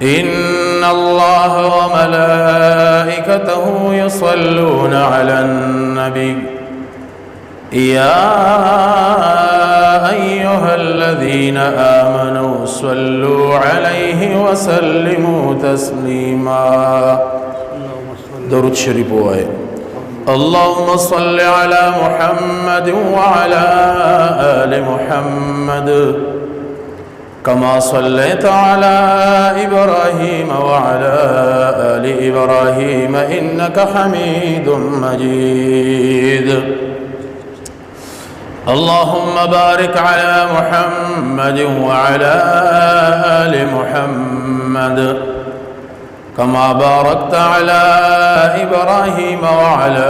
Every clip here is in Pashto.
إن الله وملائكته يصلون على النبي يا أيها الذين آمنوا صلوا عليه وسلموا تسليما. درود شریف وای. اللهم صل على محمد وعلى آل محمد كما صليت على إبراهيم وعلى آل إبراهيم إنك حميد مجيد. اللهم بارك على محمد وعلى آل محمد كما باركت على إبراهيم وعلى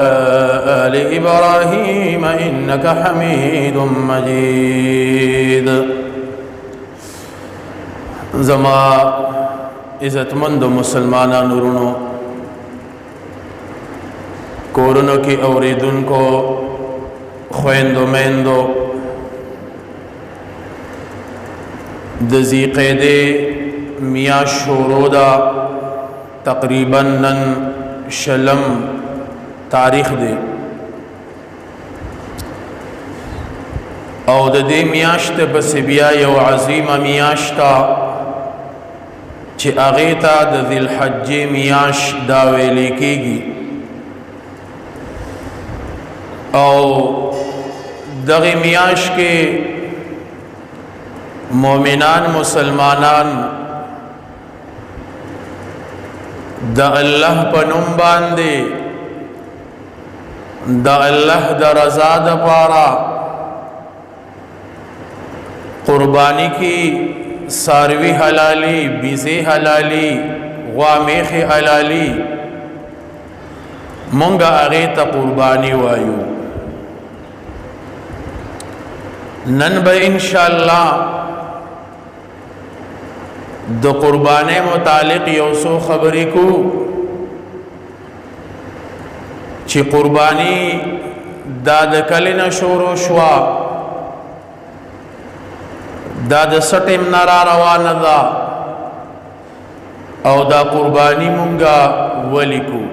آل إبراهيم إنك حميد مجيد. زما عزتمند مسلمانانو ورونو، کورونو کې اوریدونکو خویندو میندو، د ذیقعدې میاشت شروع ده، تقریبا نن شلم تاریخ دی، او د دې میاشت پسې بیا یو عظیمه میاشت چې هغې ته د ذي الحجې میاشت دا ویلی کېږي. او دغه میاشت کې مؤمنان مسلمانان د الله په نوم باندې د الله د رضا د پاره قربانی کی ساروی حلالی، بیزی حلالی، غوا میخې حلالی، مونږه هغې ته قربانی وایو. نن به انشاءالله د قربانۍ متعلق یو څو خبرې کو چې قربانی دا د کله نه شروع شوه، دا د سټیم نه را روانه ده، او دا قربانی مونږه ولیکو.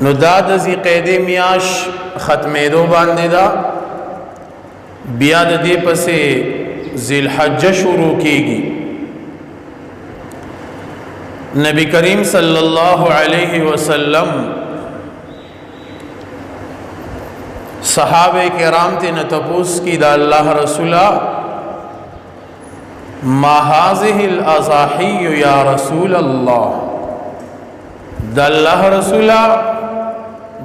نو دا د ذی قعدې میاش ختمېدو باندې ده، بیا د دې پسې ذی الحجه شروع کیږي. نبی کریم صلی الله علیه وسلم صحابه کرام ته نتپوس کی دا الله رسولا، ما هذه الاضاحی یا رسول الله، دا الله رسولا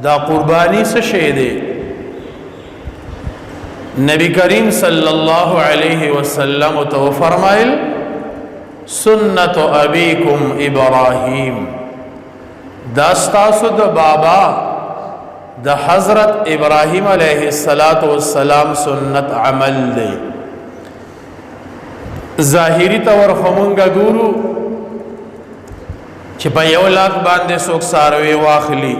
دا قربانی څه شی دی؟ نبی کریم صلی الله علیه وسلم تو فرمایل سنت ابیکم ابراهیم، دا ستاسو د بابا د حضرت ابراهیم علیه الصلاۃ والسلام سنت عمل دی. ظاهری طور خو مونږه ګورو چې په 1 لک باندې څوک ساروی واخلي،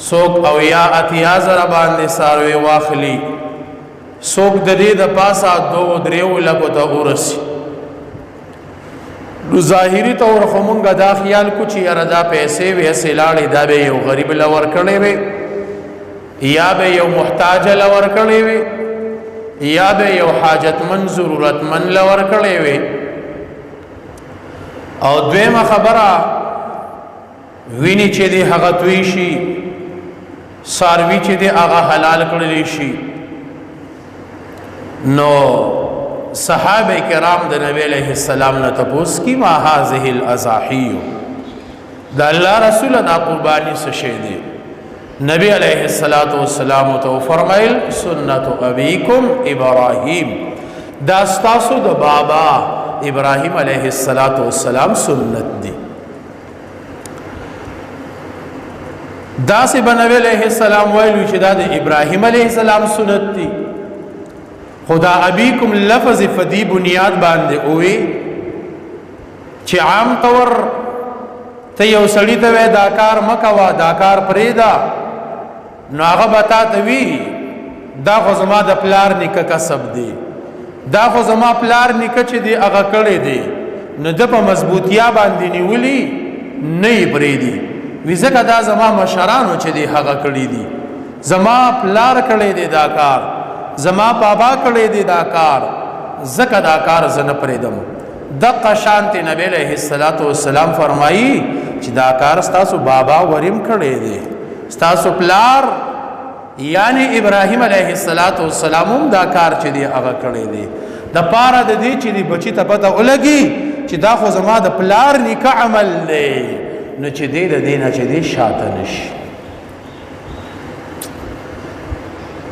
څوک او یا 80,000 باندې ساروی واخلي، څوک د دې د پاسه 2-3 لکو ته ورسي. نو ظاهری طور خو مونږه دا خیال کو چې یاره دا پیسې وې هسې لاړې، دا به یو غریب له ورکړې وې، یا به یو محتاج له ورکړې وې، یا به یو حاجتمن ضرورتمن له ورکړې وې. او دویمه خبره، ویني چې دی هغه توی شي، ساروی چې دی هغه حلال کړلی شي. نو صحابه کرام د نبی علیہ السلام نه تپوس کی ما هذه الاضاحی، د الله رسول دا قربانی څه شی دی؟ نبی علیہ الصلوۃ والسلام تو فرمایل سنت ابیکم ابراهیم، دا ستاسو د بابا ابراهیم علیه الصلاۃ والسلام سنت دی. دا سه بنوی علیه السلام ویلو چې دا د ابراهیم علیه السلام سنت دی، خدا ابیکم لفظ فدی بنیاد باندې اوې چې عام طور ته یو سړی ته وې دا کار مکوا، دا کار پرېدا، نو هغه به تا ته وی دا خو زما د پلار نیکه کسب دی. دا خو زما پلار نیکه چې دی هغه کړی دی، نو د په مضبوطیا باندې نیولی نه یې پرېږدي. وي ځکه دا زما مشرانو چې دی هغه کړی دی، زما پلار کړی دی دا کار، زما بابا کړی دی دا کار، ځکه دا کار زه نه پرېږدم. دقه شانتې نبی علیه الصلاة والسلام فرمایي چې دا کار ستاسو بابا وریم کړی دی، ستاسو پلار یعنی ابراهیم علیه الصلاة والسلام هم دا کار چې دی هغه کړی دی، د پاره د دې چې دی بچی ته پته ولګي چې دا خو زما د پلار نیکه عمل دی، نو چې دی د دې نه چې دی شاته نشي.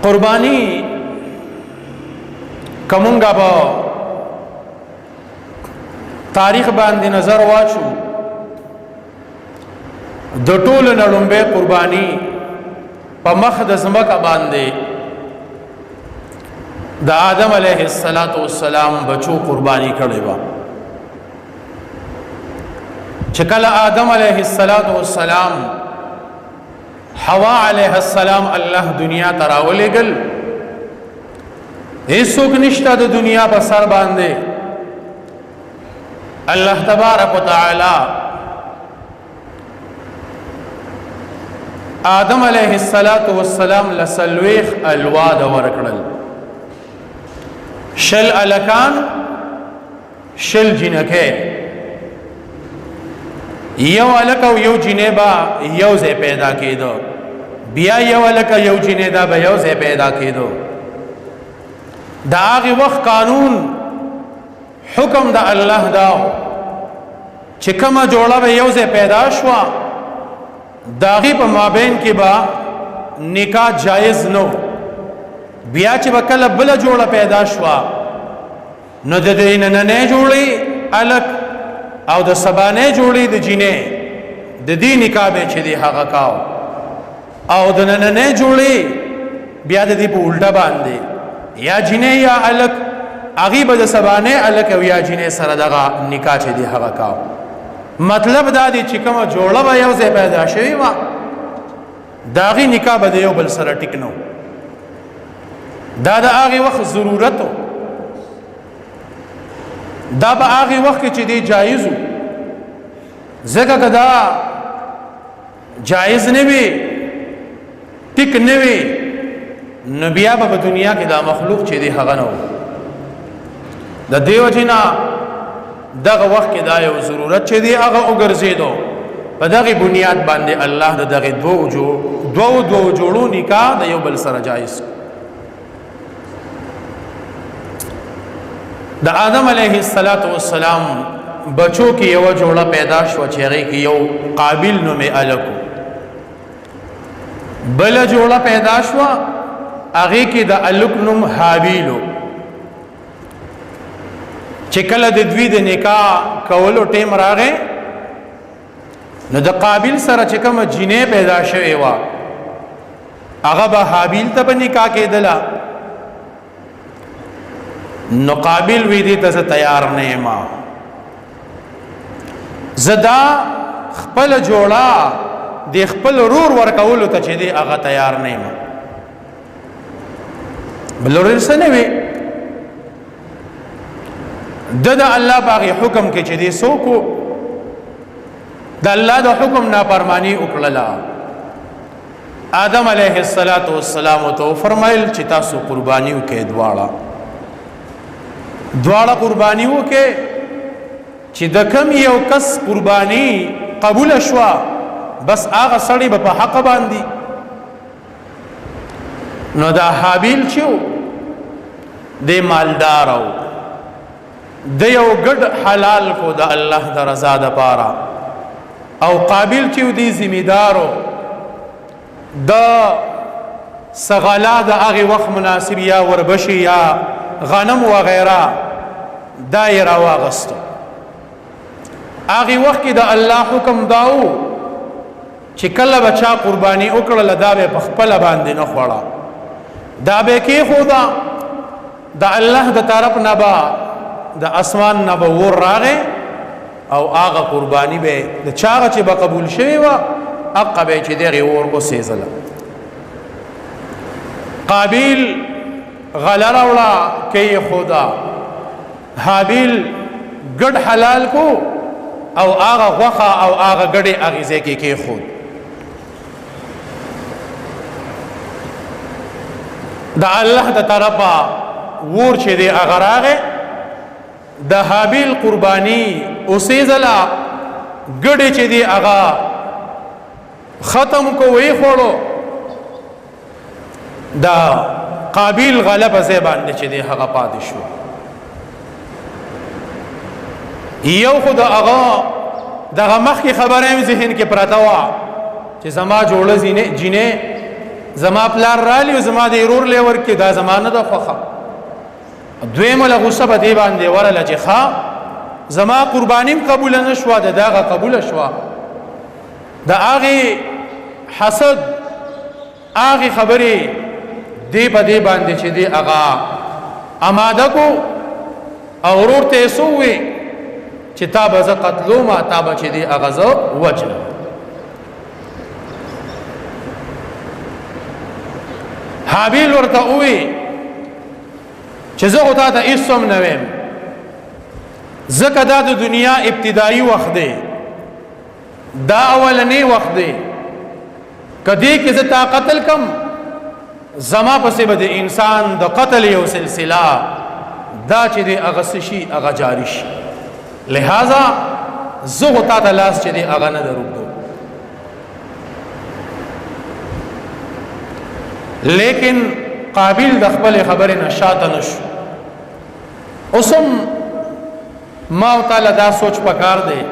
قربانی کومنګا به تاریخ باندې نظر واچو، د ټولو نه لومبۍ قرباني په مخ د ځمکه باندې د آدم علیه السلام بچو قرباني کړې وه. چې کله آدم علیه السلام حوا علیه السلام الله دنیا ته راولېږل، هیڅوک نشته د دنیا په سر باندې. الله تبارک وتعالی آدم علیه السلام لسلويخ الواد ورکړل، شل الکان شل جنکه، یو الک او یو جنې با یو ځای پیدا کېدو، بیا یو الک یو جنې دا به یو ځای پیدا کېدو. د هغه وخت قانون حکم د الله دا چې کومه جوړه به یو ځای پیدا شوه، د هغې په مابین کې به نکاح جایز نو. بیا چې به کله بله جوړه پیدا شوه، نو د دې نننۍ جوړې الک او د سبانۍ جوړې د جینې د دې نکاح به چې دی هغه کاو، او د نننۍ جوړې بیا د دې په الټه باندې یا جینې یا الک هغې به د سبانۍ الک او یا جینې سره دغه نکاح چې دی هغه کاو. مطلب دا دی چې کومه جوړه به یو ځای پیدا شوې وه، د هغې نکاح به د یو بل سره ټیک نه. دا د هغې وخت ضرورت و، دا به هغې وخت کې چې دی جایز و، ځکه که دا جایز نه وي، ټیک نه وي، نو بیا به په دنیا کې دا مخلوق چې دی هغه نه و. د دې وجې نه دغه وخت کې دا یو ضرورت چې دی هغه وګرځېدو. په دغه بنیاد باندې الله د دغه دوو دوو جوړو نکاح د یو بل سره جایز. د آدم علیه السلام بچو کې یو جوړه پیدا شو چې هغې کې یو قابل نومې هلک، بله جوړه پیدا شوه هغې کې د هلک نوم هابیل. چې کله د دوی د نکاح کولو ټیم راغی، نو د قابل سره چې کومه جینۍ پیدا شوې وه، هغه به هابیل ته په نکاح کېدله. نو قابل وی دې ته زه تیار نه یم، زه دا خپل جوړه د خپل ورور ورکولو ته چې دی هغه تیار نه یم. بل ورور څه نه وي، د د الله باغی حکم کې چې دی سوکو د الله د حکم نافرمانی وکړله. آدم علیه السلام ته فرمایل چې تاسو قرباني وکړئ، دواړه دواړه قرباني وکړئ، چې د کم یو کس قرباني قبول شوه بس هغه سړی به په حق باندې. نو دا حابیل چې د مالدار او د یو ګډ حلال کو د الله د رضا د پاره، او قابل چې دی ذمہ دارو د سغلا د هغه وخت مناسب یا وربشي یا غنم وغیرہ دا یې راواغستو. هغه وخت کې د الله حکم داو چې کله به چا قرباني وکړله، دا به په خپله باندې نه خوړه، دا به کېښوده، د الله د طرف نه به د اسمان نه به ور راغی او هغه قرباني به د چاغه چې به قبول شوې وه هغه به چې دغې اور وسېځله. قابیل غله راوړه کې خدا حابیل ګډ حلال کو او هغه غوخه او هغه ګډه اغیزه کې کې خود. د الله د طرفه ور چې دی هغه راغی، د حابیل قربانی اوسېزلا، ګډه چې دی هغه ختم کو، وی خوړو. دا قابیل غلبه ځای باندې چې دی هغه پاتې شو. یو خو د هغه دغه مخکې خبره هم ذهن کې پرته وه چې زما جوړه زینه جینې زما پلار رالی او زما د ورور لې ورکې، دا زما نه ده خوښه. دویمه له غصه په دې باندې ورله چې ښه، زما قرباني هم قبوله نه شوه، د دغه قبوله شوه. د هغې حسد هغې خبرې دې په دې باندې چې دې هغه اماده کو او ورور ته یې څه وویې چې تا به زه قتلوم، تا به چې دې هغه زه وژنم. حابیل ورته ووی چې زه خو تا ته هېڅ هم نه وایم، ځکه دا د دنیا ابتدایي وخت دی، دا اولنی وخت دی. کدی کې زه تا قتل کم، زما پسې به د انسان د قتل یو سلسله دا چې دی هغه څه شي هغه جاری شي، لہذا زه خو تا ته لاس چې دی هغه نه دروږدو. لیکن قابل د خپل خبرې نه شاته نشو. اوسم ما او تعالی دا سوچ پکار دی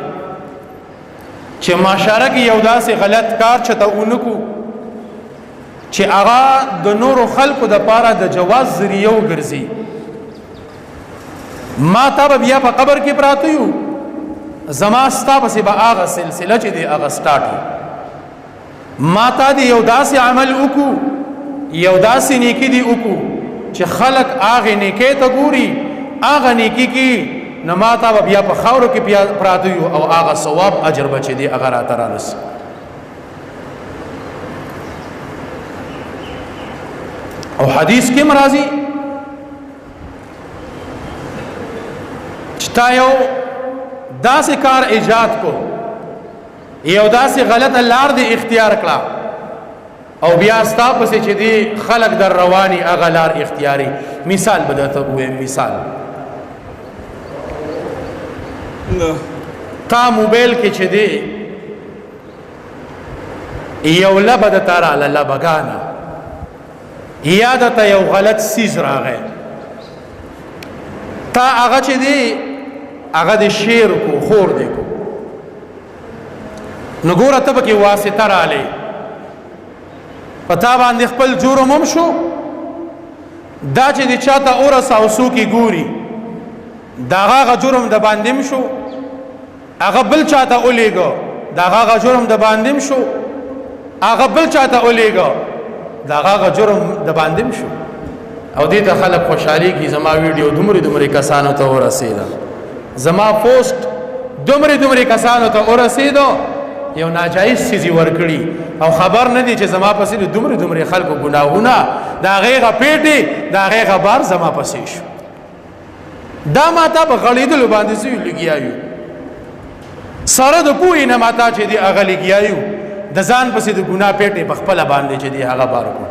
چې معاشره کې یو داسې غلط کار چته اونکو چې هغه د نورو خلکو د پاره د جواز ذریعہ وګرځي. ما تا به بیا په قبر کې پراته یو، زما ستا پسې به هغه سلسله چې دی هغه سٹارټ. ما تا دی یو داسې عمل وکړو، یو داسې نیکی دی وکړو چې خلک هغه نیکی ته ګوري، هغه نیکی کې نو ما تا به بیا په خاورو کې پراته یو او هغه ثواب اجر به چې دی هغه راته رارسي. او حدیث کې مرাজি چې تا یو داسې کار ایجاد کو، یو داسې غلطه لار دی اختیار کړه او بیا ستا پسې چې دی خلق در رواني هغه لار اختیاري. مثال به درته ووایم، مثال تا موبایل کې چې دی یو لبه درته راغله، لبګانه یا درته یو غلط څیز راغی، تا هغه چې دی هغه د شیر کو خور دی کو، نو ګوره ته پکې واسطه رالی، په تا باندې خپل جرم هم شو. دا چې د چاته اورسه او څوک یې ګوري، د هغه جرم د باندې هم شو، هغه بل چاته ولیږه، د هغه جرم د باندې هم شو، هغه بل چاته ولیږه، د هغه جرم د باندې هم شو. او دې ته خلک خوشحالېږي، زما ویډیو دومره دومره کسانو ته ورسېده، زما پوسټ دومره دومره کسانو ته ورسېدو، یو ناجایز څیز یې ورکړي او خبر نه دی چې زما پسې د دومره دومره خلکو ګناهونه، د هغې غ پیټې، د هغې غ بار زما پسې شو. دا ما ته په غړېدلو باندې څه لګیا یو، سره د پوهې نه ما ته چې دی هغه لګیا یو، د ځان پسې د ګناه پیټې په خپله باندې چې دی هغه بار کړو.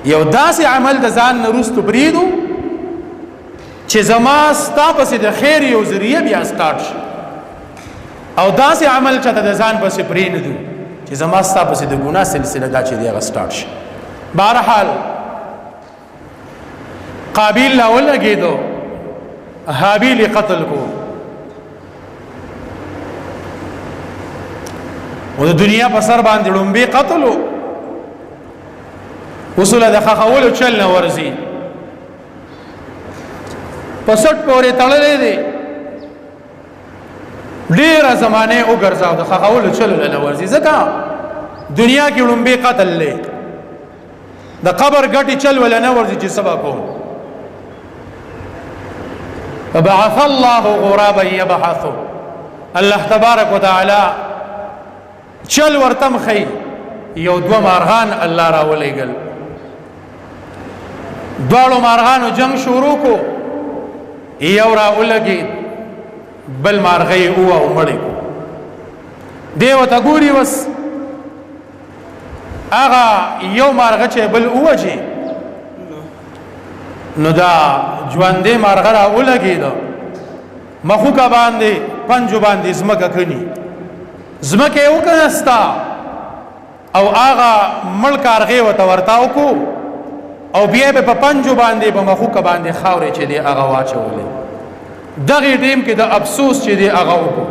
یو داسې عمل د ځان نه وروستو پرېږدو چې زما ستا پسې د خیر یو ذریعه بیا سټارټ شي، او داسې عمل چاته د ځان پسې پرېږدو چې زما ستا پسې د ګناه سلسله دا چې دی هغه سټارټ شي. بهرحال قابیل لا ولګېدو، هابیل قتل کو. او د دنیا په سر باندې ړومبی قتل وصوله د خخولو چل نه ورځي، په سټ پورې تړلې دی، ډیره زمانه وګرځاو د خخولو چل نه ورځي، ځکه دنیا کې ړومبی قتل لې، د قبر ګټي چل ولا نه ورځي چې سبا کوم. فبعث الله غرابا يبحث، الله تبارک وتعالى چل ورتم خی، یو دو مارغان الله را ولېګل. دواړو مارغانو جنگ شروع کو، یو را ولګي بل مارغې او مړی کو. دیو ته ګوري، وس هغه یو مارغه چې بل اوجه، نو دا ژوندې مارغه را ولګي دا مخوکه باندې پنجو باندې زمکه کني، زمکه یې وکنستا او هغه مړ کارغې ورته ورتاو کو او بیا به په پنجو باندې په مخوکه باندې خاورې چې دی هغه واچولې. دغه ټیم کې د افسوس چې دی هغه وکړو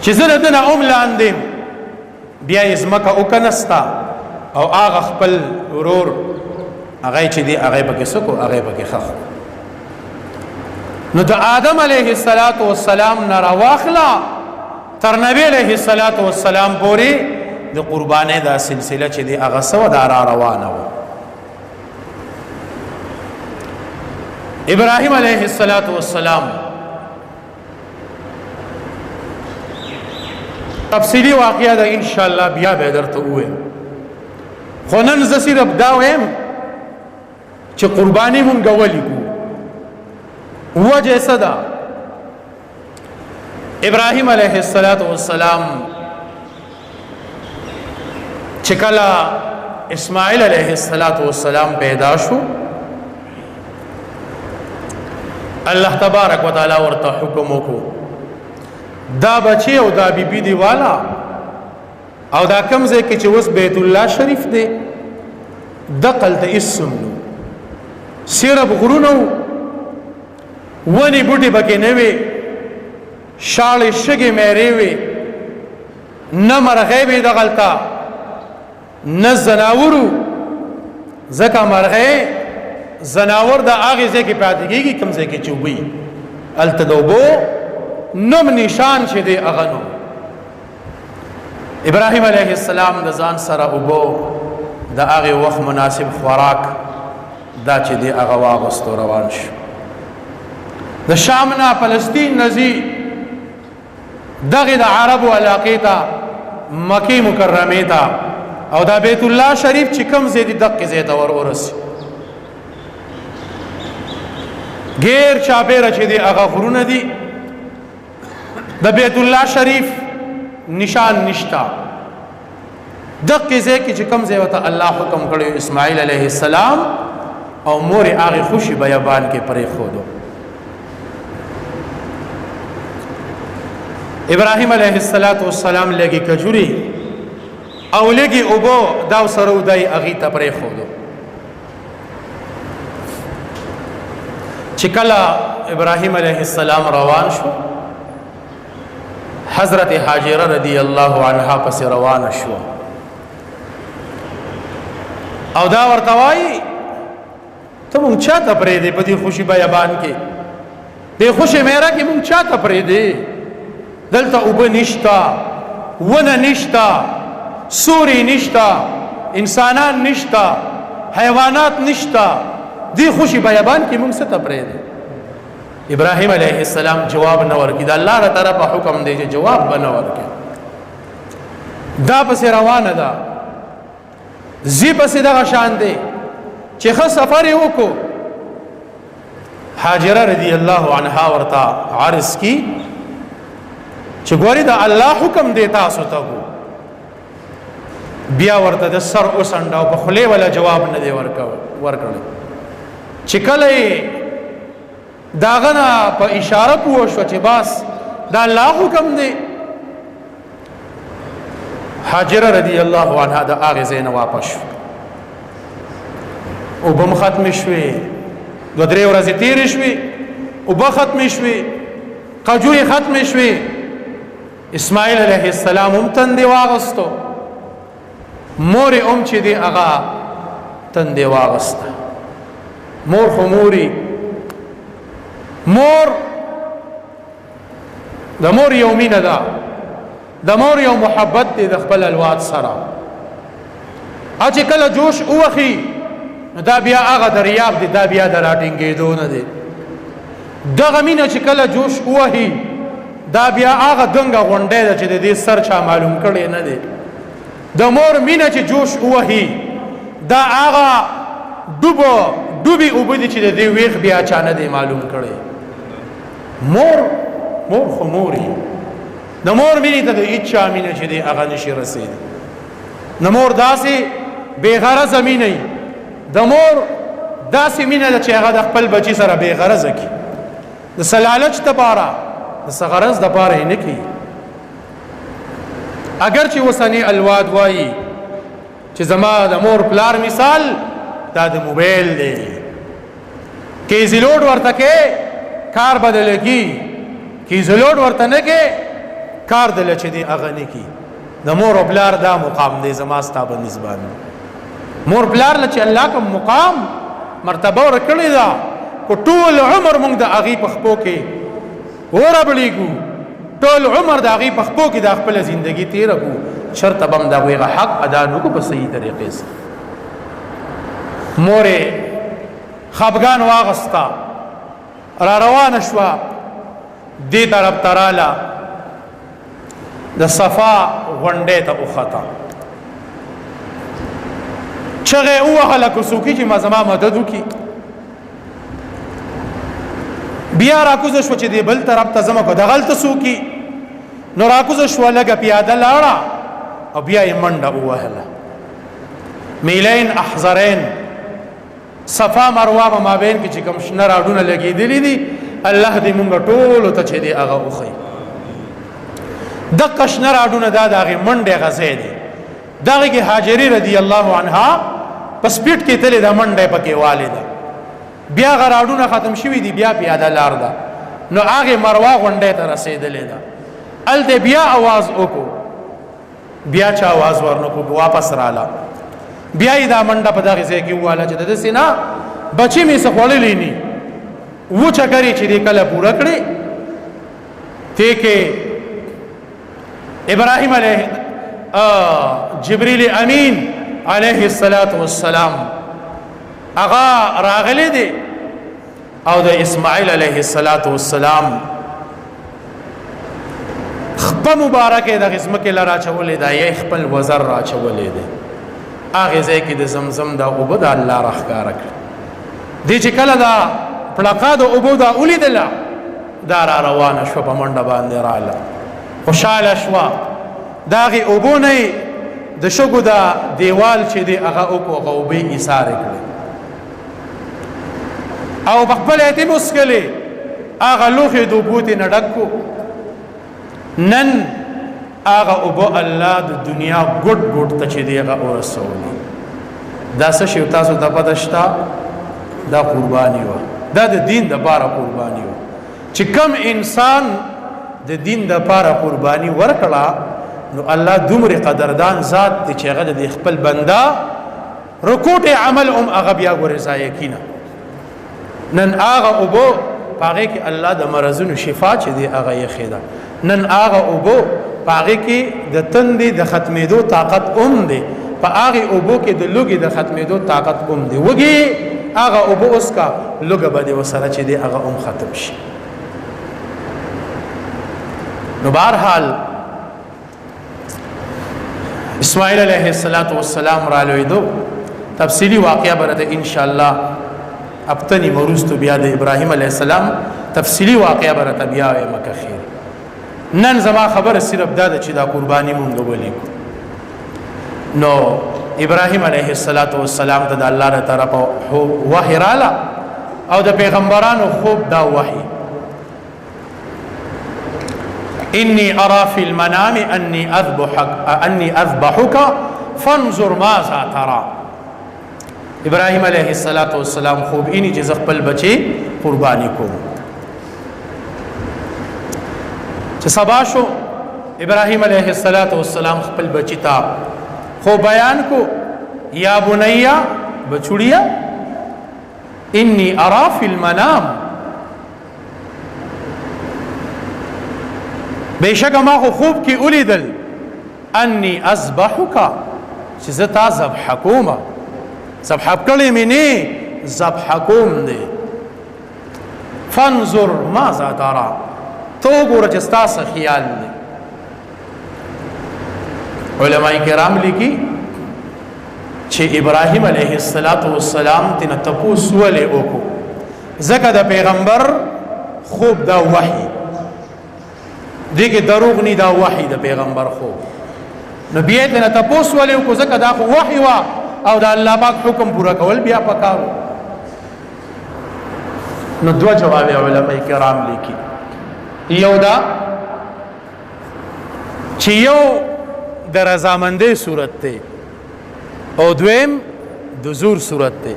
چې زه د دنه اوم لاندې. بیا یې ځمکه وکنستا او هغه خپل ورور هغه چې دی هغه پکې سکو، هغه پکې خخ. نو د آدم علیه الصلاۃ والسلام نه راواخلا تر نبی علیه الصلاۃ والسلام پورې د قربانې دا سلسله چې دی هغه سو دا را روانه و. ابراهیم علیه الصلاۃ والسلام تفصیلی واقعه ده، ان شاء الله بیا به درته وایم، خو نن زه صرف دا وایم چې قرباني مونږ ولي کو، وجه څه ده. ابراهیم علیه الصلاۃ والسلام چې کله اسماعیل علیه الصلاۃ والسلام پیدا شو، الله تبارک وتعالى ورته حکم وکړو دا بچي او دا بیبي بی دی والا او دا کم ځای کې چې اوس بیت الله شریف دی، دقل ته اسم نو صرف غرونه، ونی بوټي پکې نه وي، شاړې شګې مېرې وي، نه مرغۍ وي دغلته نه زناورو، ځکه مرغۍ زناور د هغې ځای کې پاتې کېږي کوم ځای کې چې اوبه وي. هلته د اوبو نوم نشان چې دی هغه نو ابراهیم علیه السلام د ځان سره اوبو، د هغې وخت مناسب خوراک دا چې دی هغه واغستو، روان شو. د شام نه، فلسطین نزی دغه د عربو علاقې ته، مکه مکرمه ته، او دا بیت الله شریف چې کوم ځای دی دقه ځای ته ور ورسي. غیر چاپیره چې دی هغه غرونه دي، د بیت الله شریف نشان نشتا. دقه ځای کې چې کوم ځای وته الله حکم کړی، اسماعیل علیه السلام او مور هغه خوشي بیابان کې پرې خودو. ابراهیم علیه السلام لګي کجوري او لګي اوبو دا سره ودای اغي ته پرې خودو. چې کله ابراهیم علیه السلام روان شو، حضرت هاجره رضی الله عنها پس روان شو او دا ورته وایي ته مونږ چاته پرې دی په دې خوشي بیابان کې، دې خوشي میرا کې مونږ چاته پرې دی؟ دلته اوبه نشتا، ونه نشتا، سوري نشتا، انسانان نشتا، حیوانات نشتا، دې خوشي بیابان کې مونږ څه ته پرې دی؟ ابراهیم علیه السلام جواب نه ورکړي. د الله تر طرفه حکم دی چې جواب به نه ورکړي. دا پسې روانه ده، زی پسې دغه شان دی چې ښه سفر یې وکړو. هاجره رضی الله عنها ورته عرض کی چې ګوري د الله حکم دی تاسو ته کو. بیا ورته د سر اوسنډه او په خلی ولا جواب نه دی ورکړ. چې کله داغه نه په اشاره پوه شو چې بس دا الله حکم دی، هاجره رضی الله عنها د هغې ځای نه واپس شو. اوبه هم ختمې شوې، دوه درې ورځې تېرې شوې، اوبه ختمې شوې، کجورې ختمې شوې، اسماعیل علیه السلام هم تندې واغستو، مور یې هم چې دی هغه تندې واغسته. مور خو موري، مور د مور یو مینه ده، د مور یو محبت دی د خپل الواد سره. چې کله جوش ووخي نو دا بیا هغه دریاب دی، دا بیا د راټینګېدو نه دی. دغه مینه چې کله جوش ووهي، دا بیا هغه دنګه غونډۍ ده چې د دې سر چا معلوم کړی نه دی. د مور مینه چې جوش ووهي، دا هغه ډوبو ډوبي اوبه دي چې د دې ویخ بیا چا نه دی معلوم کړی. مور مور خو مور یې، د مور مینې ته د هیچا مینه چې دی هغه نشي رسېدی. د مور داسې بې غرضه مینه وي، د مور داسې مینه ده چې هغه د خپل بچي سره بې غرضه کړي، د څه لالچ دپاره د څه غرض دپاره یې نه کوي. اگر چې اوسني الواد وایي چې زما د مور پلار مثال دا د موبایل دی، کیزی لوډ ورته کې کار بدل کی، کیزی لوډ ورته نه کې کار دل چې دی هغه نه کی. د مور او پلار دا مقام دی زما ستا په نسبت باندې. مور پلار له چې الله کوم مقام مرتبه ورکړې ده، کو ټول عمر موږ د هغې په خپو کې وربړېږو، ټول عمر د هغې په خپو کې د خپله زندګي تېره کړو، چېرته به هم د هغوی هغه حق ادا نه کړو په صحیح طریقې سره. مور یې خفګان واغسته، را روانه شوه، دې طرف ته راله، د صفا غونډې ته وخته، چغه یې ووهله که څوک چې ما زما مدد وکړي. بیا راکوزه شوه چې دې بل طرف ته ځمه که دغلته څوک، نو راکوزه شوه، لږه پیاده لاړه او بیا یې منډه ووهله. میلین احضرین، صفا مروه په مابین کې چې کوم شنه راډونه لګېدلي دي، الله دې مونږ ټولو ته چې دی هغه وښیي. دقه شنه راډونه دا د هغې منډې هغه ځای دی. دغه کې هاجري رضی الله عنها په سپیډ کې تللې ده، منډه یې پکې والې ده. بیا هغه راډونه ختم شوي دي، بیا پیاده لار ده، نو هغې مروه غونډۍ ته رسېدلې ده. هلته بیا اواز وکړو، بیا چا اواز ورنکړو، واپس راله. بیا یې دا منډه په دغې ځای کې وواله چې د داسې نه بچي مې څه خوړلی ني، و چکرې چې دې کله پوره کړې. تی کې ابراهیم علیه جبریل امین علیه الصلاة والسلام هغه راغلی دی او د اسماعیل علیه الصلاة والسلام خپه مبارکه د ځمکې له راچولې ده، یې خپل وزر راچولې دی. هغې ځای کې د زمزم دا اوبه د الله راښکاره کړې. دې چې کله دا پړقا د اوبو دا ولیدله، دا را روانه شوه، په منډه باندې راله، خوشحاله شوه. د هغې اوبو نه یې د شګو دا دیوال چې دی هغه وکړو، هغه اوبه یې ایسارې کړې او په خپل یتیم وڅکلې، هغه لوښی د اوبو ترې نه ډک کړو. نن هغه اوبه الله د دنیا ګوټ ګوټ ته چې دی هغه ورسولې. دا څه شی تاسو ته پته شته؟ دا قرباني وه، دا د دین دپاره قرباني وه. چې کم انسان د دین دپاره قرباني ورکړه، نو الله دومره قدردان ذات دی چې هغه د خپل بنده رکوټ عمل هم هغه بیا ګورې ضایع کینه. نن هغه اوبو په هغې کې الله د مرضونو شفا چې دی هغه یې ښې ده. نن هغه اوبو په هغې کې د تندې د ختمېدو طاقت هم دی، په هغې اوبو کې د لوږې د ختمېدو طاقت هم دی. وږي هغه اوبه وڅکه، لوږه به دې ورسره چې دی هغه هم ختم شي. نو بهرحال اسماعیل علیه السلام را لویدو. تفصیلی واقعه برته ان شاء الله ابتنی مرستو بیا د ابراهیم علیه السلام تفصیلی واقعه برته بیا وایم که خیر. نن زما خبره صرف دا ده چې دا قرباني مونږ ولیکو. نو ابراهیم علیه السلام ته د الله تر طرفه وحی رااله، او د پیغمبرانو خوب دا وحی، انی ارى فی المنام انی اذبحک انی اذبحک فانظر ماذا ترى. ابراهیم علیه السلام خوب اینی چې خپل بچي قرباني کوم. چې سبا شو، ابراهیم علیه السلام خپل بچی ته خو بیان کو، یا بنیا بچوړیا انی ارا فی المنام، بېشکه ما خو خوب کې ولیدل، انی اذبحک، چې زه تا ذبح کوم، ذبح کړی مې نه، ذبح کوم دی. فانظر ماذا ترى، ته وګوره چې ستا څه خیال دی. علماء کرام لیکي چې ابراهیم علیه السلام تنه تپوس ولې وکړو؟ ځکه د پیغمبر خوب دا وحی دې کې دروغ نه، دا وحی د پیغمبر خوب. نو بیا تنه تپوس ولې وکړو؟ ځکه دا خو وحی وا او د الله پاک حکم پورا کول بیا پکارو. نو دوه جواب علماء کرام لیکي. یو دا چې یو د رضامندۍ صورت دی او دویم د زور صورت دی.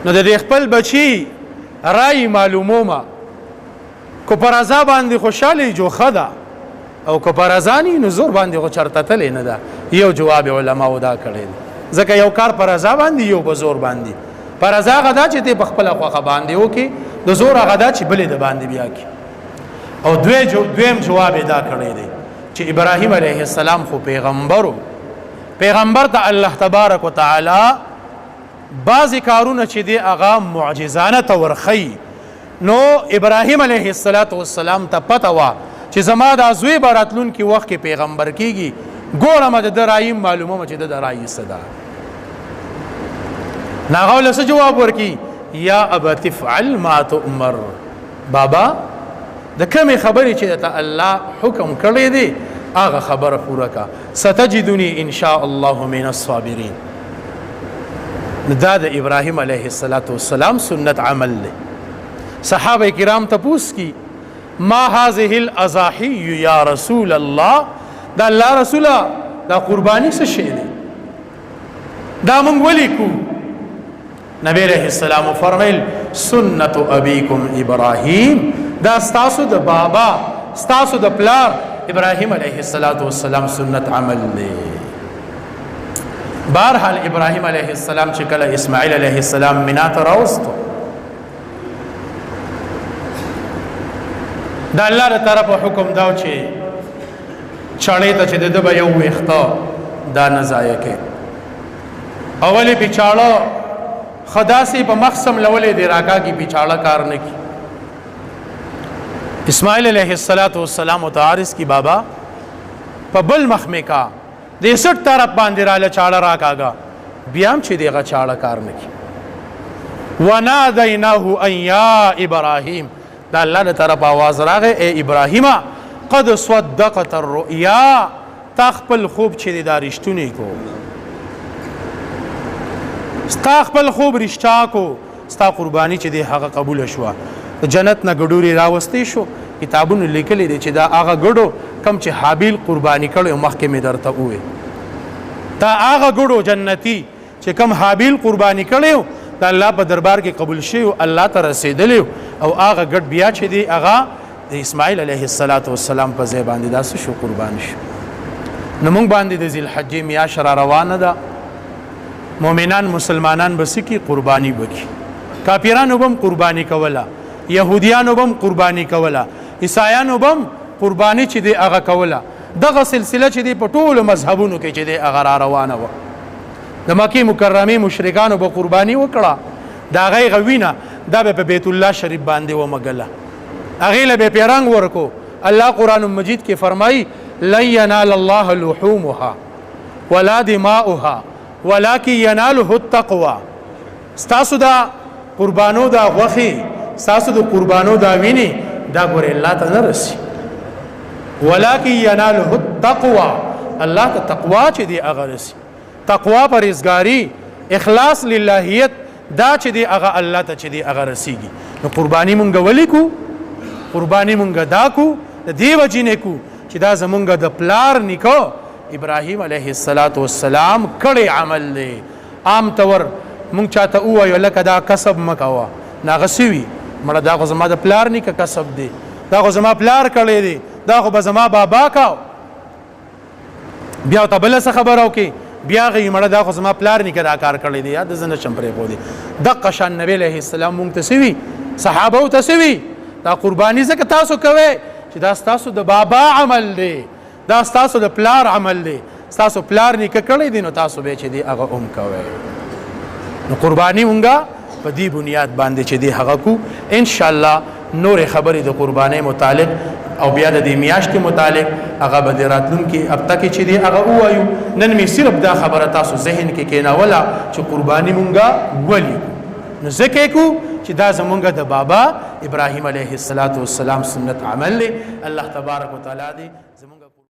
نو د خپل بچی رای معلومومه، کو پر رضا باندې خوشاله جو خدا او کو پر رضا نه نو زور باندې خو چرته تلې نه ده. یو جواب علما دا کړی، ځکه یو کار پر رضا باندې، یو په زور باندې. پر رضا غدا چې ته په خپل خوخه باندې وکي، د زور غدا چې بلې د باندې بیا کی. او دویم جواب دا کړی دی چې ابراهیم علیه السلام خو پیغمبرو، پیغمبر ته الله تبارک وتعالی بعضی کارونه چې دی هغه معجزانه ته ورخی. نو ابراهیم علیه السلام ته پته وه چې زما دا زوی به راتلونکي وخت کې پیغمبر کیږي، ګوره د ده رایي معلومه چې د ده رایي څه ده. نو هغه له څه جواب ورکي؟ یا ابت افعل ما تؤمر، بابا د کومې خبرې چې ته الله حکم کړی دی هغه خبره پوره کا، ستجدنی ان شاء الله من الصابرین. دا د ابراهیم علیه السلام سنت عمل دی. صحابه کرام تپوس کی ما هذه الاضاحی یا رسول الله، دا الله رسوله دا قربانی څه شی دی، دا مونږ ولیکو؟ نبی علیہ السلام فرمایل سنت ابیکم ابراهیم، دا ستاسو د بابا ستاسو د پلار ابراهیم علیه السلام سنت عمل دی. بهرحال ابراهیم علیه السلام چې کله اسماعیل علیه السلام مینا ته راوستو، د الله د طرفه حکم دا چې چاړې ته چې د ده به یو ویښته دا نه ضایع کوي. اولې پچاړه خداسې په مخسم لولې دی راکاږي، پچاړه کار نه کی. اسماعیل علیه السلام ته عرض کی بابا په بل مخ مې کا، د سټ طرف باندې راله چاړه راکاږه، بیا هم چې دغه چاړه کار نه کی. ونادیناه ان یا ابراهیم، دا الله له طرف आवाज راغی، ای ابراهیم قد صدقت الرؤیا، تا خپل خوب چې دا رښتونی کو، ستا خپل خوب رښتا کو، ستا قرباني چې دی هغه قبول شوه. جنت نه ګډوري راوستي شو. کتابونو لیکلي دي چې دا هغه ګډو کم چې حابیل قرباني کړو، مخکې مې درته ووی، دا هغه ګډو جنتی چې کم حابیل قرباني کړو د الله په دربار کې قبول شي او الله ته رسیدلی، او هغه ګډ بیا چې دی هغه د اسماعیل علیه السلام په ځای باندې داسې شو قربان شو. نو موږ باندې د ذی الحجې میاشت را روانه ده، مؤمنان مسلمانان به څه کي؟ قرباني به کي. کافرانو به هم قرباني کوله، یهودیانو به هم قرباني کوله، عیسایانو به هم قرباني چې دی هغه کوله. دغه سلسله چې دی په ټولو مذهبونو کې چې دی هغه را روانه وه. د مکې مکرمې مشرکانو به قرباني وکړه، د هغې غوینه دا به په بیت الله شریف باندې ومږله، هغې له به پې رنګ ورکو. الله قرآن مجید کې فرمایي لن ینال الله لحومها ولا دماؤها ولكن يناله التقوى. ستاسو دا قربانو دا غوښې، ستاسو د قربانو دا وینې دا ګورې الله ته نه رسي، ولكن يناله التقوى، الله ته تقوا چې دی هغه رسي. تقوا پرهیزګاري، اخلاص للهیت، دا چې دی هغه الله ته چې دی هغه رسیږي. نو قرباني مونږ ولې کو؟ قرباني مونږ دا کو د دې وجې نه کو چې دا زمونږ د پلار نیکه ابراهیم علیه السلام کړی عمل دی. عام طور مونږ چاته ووایو لکه دا کسب مه کوه، نو هغه څه وي؟ مړه دا خو زما د پلار نیکه کسب دی، دا خو زما پلار کړی دی، دا خو به زما بابا کاو. بیا ورته بله څه خبره وکړي، بیا هغه وي مړه دا خو زما پلار نیکه دا کار کړی دی، یا د زه نه شم پرېښودی. دقه شان نبی علیه السلام مونږ ته څه وي، صحابو ته څه وي، دا قرباني ځکه تاسو کوئ چې دا ستاسو د بابا عمل دی، دا ستاسو د پلار عمل دی، ستاسو پلار نیکه کړی دی، نو تاسو به چې دی هغه هم کوئ. نو قرباني مونږه په دې بنیاد باندې چې دی هغه کو. ان شاء الله نور خبرې د قربانۍ متعلق او بیا د دې میاشتې متعلق هغه به د راتلونکي هفته کې چې دی هغه ووایو. نن مې صرف دا خبره تاسو ذهن کې کېنوله چې قرباني مونږه ولي نو ځکه کو چې دا زمونږ د بابا ابراهیم علیه السلام سنت عمل دی. الله تبارک وتعالی دې زمونږ